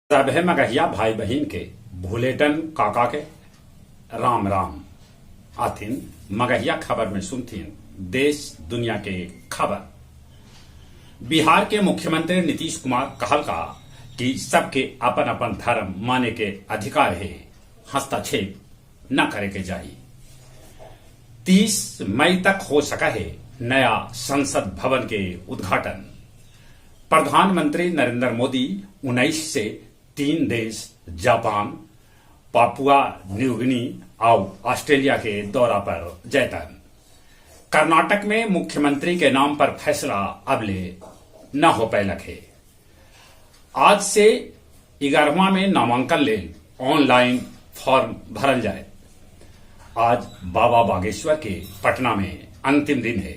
सभे मगहिया भाई बहिन के भुलेटन काका के राम राम। आथिन मगहिया खबर में सुनथिन देश दुनिया के खबर। बिहार के मुख्यमंत्री नीतीश कुमार कहलका कि सबके अपन अपन धर्म माने के अधिकार हे, हस्तक्षेप न करे के चाही। 30 मई तक हो सका है नया संसद भवन के उद्घाटन। प्रधानमंत्री नरेंद्र मोदी 19 से 3 देश जापान, पापुआ न्यूगिनी और ऑस्ट्रेलिया के दौरा पर जयतन। कर्नाटक में मुख्यमंत्री के नाम पर फैसला अबले न हो पैलक है। आज से 11वां में नामांकन ले ऑनलाइन फॉर्म भरल जाए। आज बाबा बागेश्वर के पटना में अंतिम दिन है,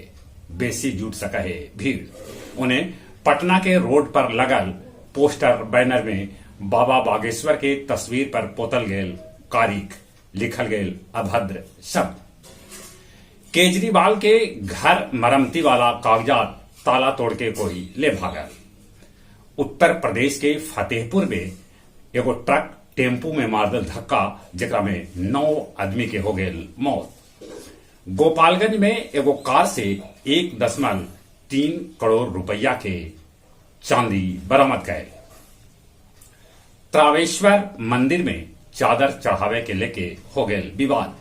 बेसी जुट सका है भीड़। उन्हें पटना के रोड पर लगल पोस्टर बैनर में बाबा बागेश्वर के तस्वीर पर पोतल गेल कारिख, लिखल गेल अभद्र शब्द। केजरीवाल के घर मरम्मती वाला कागजात ताला तोड़ के कोई ले भागल। उत्तर प्रदेश के फतेहपुर में एगो ट्रक टेम्पू में मार दल धक्का, जेकरा में 9 आदमी के हो गेल मौत। गोपालगंज में एगो कार से 1.3 करोड़ रुपया के चांदी बरामद कैल। त्रावेश्वर मंदिर में चादर चढ़ावे के लेके हो गेल विवाद।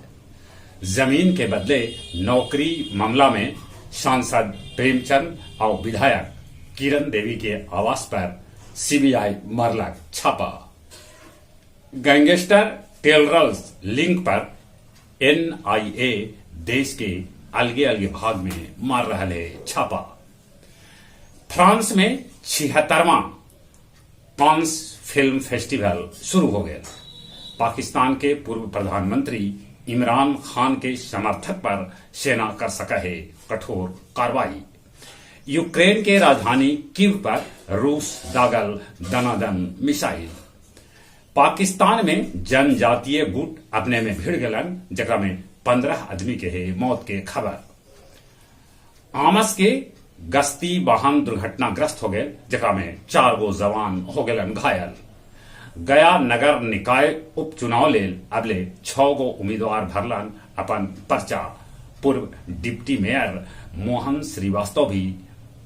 जमीन के बदले नौकरी मामला में सांसद प्रेमचंद और विधायक किरण देवी के आवास पर सीबीआई मारलक छापा। गैंगस्टर टेलरल्स लिंक पर एनआईए देश के अलगे अलगे भाग में मार रहा है छापा। फ्रांस में 76वां कांस फिल्म फेस्टिवल शुरू हो गया। पाकिस्तान के पूर्व प्रधानमंत्री इमरान खान के समर्थक पर सेना कर सका है कठोर कार्रवाई। यूक्रेन के राजधानी कीव पर रूस दागल दनादन मिसाइल। पाकिस्तान में जनजातीय गुट अपने में भिड़ गलन, जकरा में 15 आदमी के है मौत के खबर। आमस के गश्ती वाहन दुर्घटनाग्रस्त हो गए, जकरा में 4 गो जवान हो गलन घायल। गया नगर निकाय उपचुनाव लेल अबले 6 गो उम्मीदवार भरलन अपन पर्चा। पूर्व डिप्टी मेयर मोहन श्रीवास्तव भी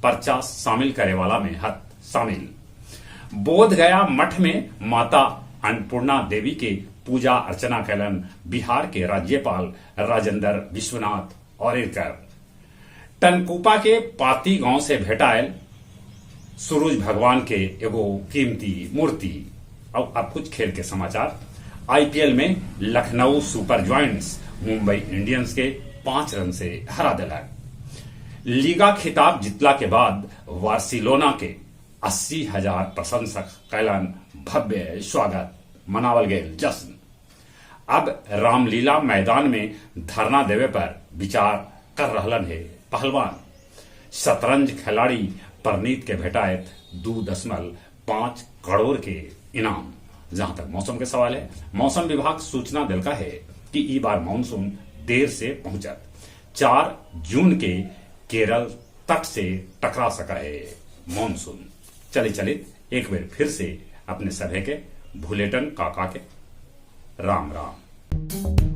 पर्चा शामिल करे वाला में हत शामिल। बोध गया मठ में माता अन्नपूर्णा देवी के पूजा अर्चना कैलन बिहार के राज्यपाल राजेंद्र विश्वनाथ औरेकर। टनकुपा के पाती गांव से भेटायल सूरज भगवान के एगो कीमती मूर्ति। और अब कुछ खेल के समाचार। आईपीएल में Lucknow super giants Mumbai Indians के 5 रन से हरा दिलक। लीगा खिताब जितला के बाद बार्सिलोना के 80,000 प्रशंसक कैलन भव्य स्वागत, मनावल गेल जश्न। अब रामलीला मैदान में धरना देवे पर विचार कर रहलन है पहलवान। शतरंज खिलाड़ी परनीत के भेटायत 2.5 करोड़ के इनाम। जहां तक मौसम के सवाल है, मौसम विभाग सूचना दिलका है कि ई बार मानसून देर से पहुंचत। 4 जून के केरल तट से टकरा सका है मानसून। चले चले एक बार फिर से अपने सभे के भुलेटन काका के राम राम।